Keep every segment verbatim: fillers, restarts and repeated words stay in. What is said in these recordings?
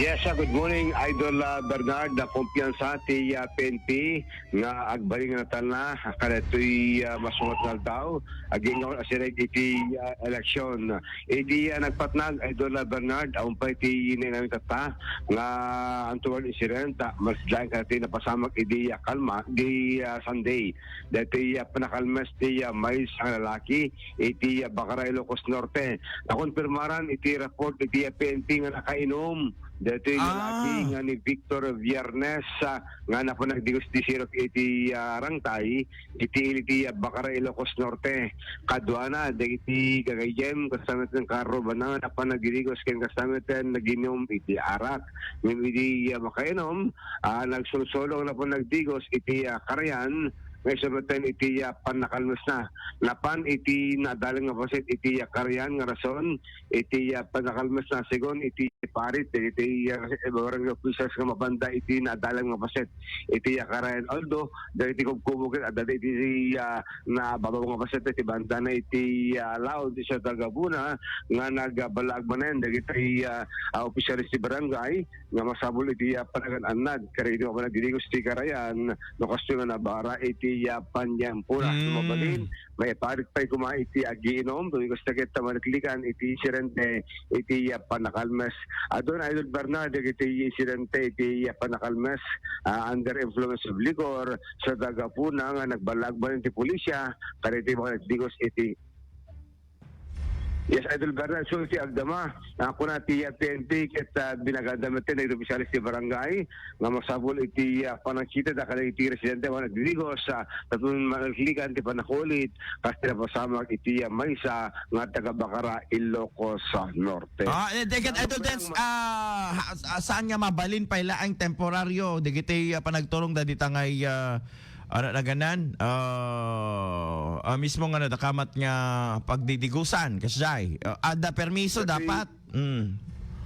Yes, ah, good morning, Idol, ah, Bernard. Na kumpiyansa ti, ah, P N P nga agbalin nga natalna kadatoy, ah, masungad nga aldaw. Agingga a siren iti, ah, eleksyon. Idi, ah, nagpatnag, Idol, ah, Bernard, awan pay ti nainawit tatta nga untoward incident, ah, mas laeng kadati napasamak idi, ah, kalma, di, ah, Sunday. Dati, ah, panakalmes ti, ah, maysa nga lalaki iti, ah, Bacara, Ilocos Norte. Nakonfirmaran iti report iti, ah, P N P nga nakainom daytoy Ah. lalaki nga ni Victor Viernes, ah, nga napanagdigos ti sirok iti, ah, rangtay, iti ili ti, ah, Bacara, Ilocos Norte. Kaduana, dagiti gagayyem, kastameten karro bana, napanagdigos ken kastameten naginom iti arak. Ngem idi, ah, makainom, ah, nagsulsulong napanagdigos iti, ah, karayan, nga isu met iti, ah, pannakalmesna. Napan iti nadalem nga paset iti, ah, karayan nga rason iti, ah, pannakalmesna, segun iti parit dagiti, ah, barangay officials nga mabanda iti nadalem nga paset iti, ah, karayan. Although dagiti kubkubo ket adda iti, ah, nababaw nga paset iti bandana iti, ah, laod ti Siudad Laguna nga nagballaag manen dagiti, ah, ah, opisyales ti barangay nga masapul iti, ah, panagan-annad kadagiti mapanagdigos ti karayan no kastoy nga nabara iti, ah, paniempona. Mm. Mabalin, maiparit pay koma iti agiinom, dagitoy kasta ket ta maliklikan iti insidente iti, ah, panakalmes. Adun, Idol Bernard, dagiti insidente iti, ah, panakalmes, ah, under influence of liquor, sa dagapuna nga nagballaag manen ti pulisya kadagiti mapanagdigos iti Yes, Idol Bernard, so iti agdama, ah, kuna ti, ah, P N P ket, ah, binaganda met ti nagdubisyalis ti barangay nga masapul iti, ah, panangkita da kadagiti residente nga nagdidingos, ah, tapno maliklikan ti panakulit, kas ti napasamak iti, ah, maysa nga taga Bacara, Ilocos, ah, Norte. Ah, eh, dagiti Idol Dens, ah, ha-, ah, saan nga mabalin pay laeng temporaryo, dagiti, ah, panagturong da dita ngay, ah, Ano na ganan? Ah, ah, mismo nga nadakamat nga pagdidigusan, kasjay. Ah, adda permiso Dati, dapat. Mm.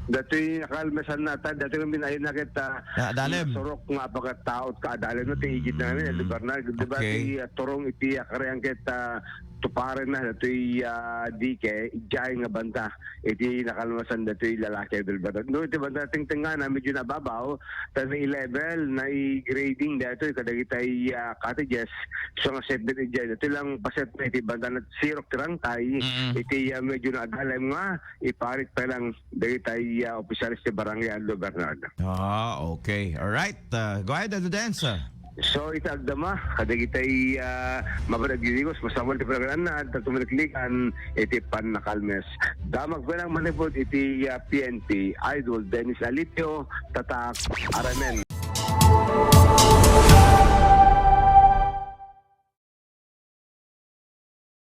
Dati nakalmesan nata, dati kami ayun na kita, Ah, adalem. Surok nga pagkataot ka adalem no, ti igid namin, eh, di ba, Mm. na, di ba, Okay. ti, ah, turong iti, ah, kariang kita, tuparen na, dati, ah, dike, ijay nga banda. Iti nakalmasan datoy lalaki, Idol Bernard. No, iti banda tingtingana, medyo nababaw, ta nai-level, nai-grading datoy kadagitay, ah, cottages. So, nga setback idiay. Datoy lang paset na iti banda na sirok ti rangtay, Mm. iti, ah, medyo naadalem nga, iparit pa lang dagitay, ah, opisyales ti barangay, Idol Bernard. Ah, okay. All right. Ah, go ahead, Idol Dance. So, iti agdama, kadagitay, ah, mapan agdidingos, masapul ti panagan-annad, ta tumaliklikan iti pannakalmes. Damag pay lang manipud iti, ah, P N P, Idol Dennis Alipio, Tatak, Aramen.